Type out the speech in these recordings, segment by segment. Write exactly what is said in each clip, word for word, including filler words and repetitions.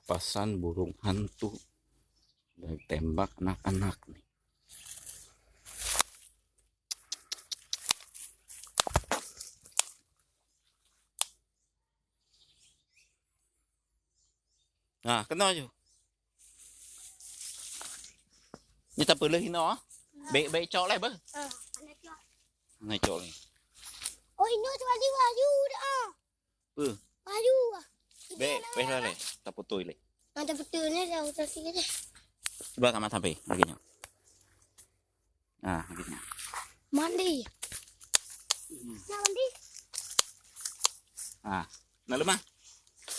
Pasan burung hantu dan tembak anak-anak nih. Nah, kena je. Ni tak boleh hina ah. Baik, baik cok lah bah. Nak cok ni. Oh, ini tu laju, laju dah. Apa? Laju. Baik, baik lah leh. Tak betul leh. Mata betul ni dah udah sikit deh. Cuba kat mata sampai lagi nyak. Ah, lagi nyak. Mandi. Nak mandi? Ah, nak lemah?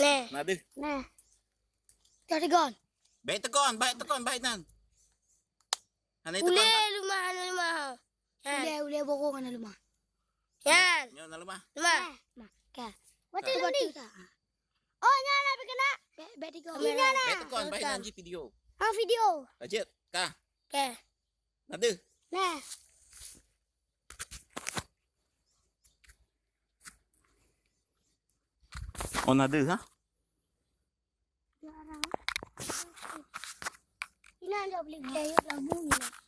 Nah. Nak deh? Nah. Dah tegon. Baik tegon, baik tegon, baik nan. Hana tegon. Uleh kan? Lemah, hana lemah. Uleh, uleh borong hana lemah. Yan. Nyo hana lemah. Lemah. Nah, ka. Waktu tadi. Oh, nyan lah kena. Baik, baik tegon. Ini lah. Baik tegon, baik nan ji video. Ah, video. Lanjut, ka. Oke. Nadeuh. Nah. Oh, nadeuh ha? Ini ada beli kayu labu ni.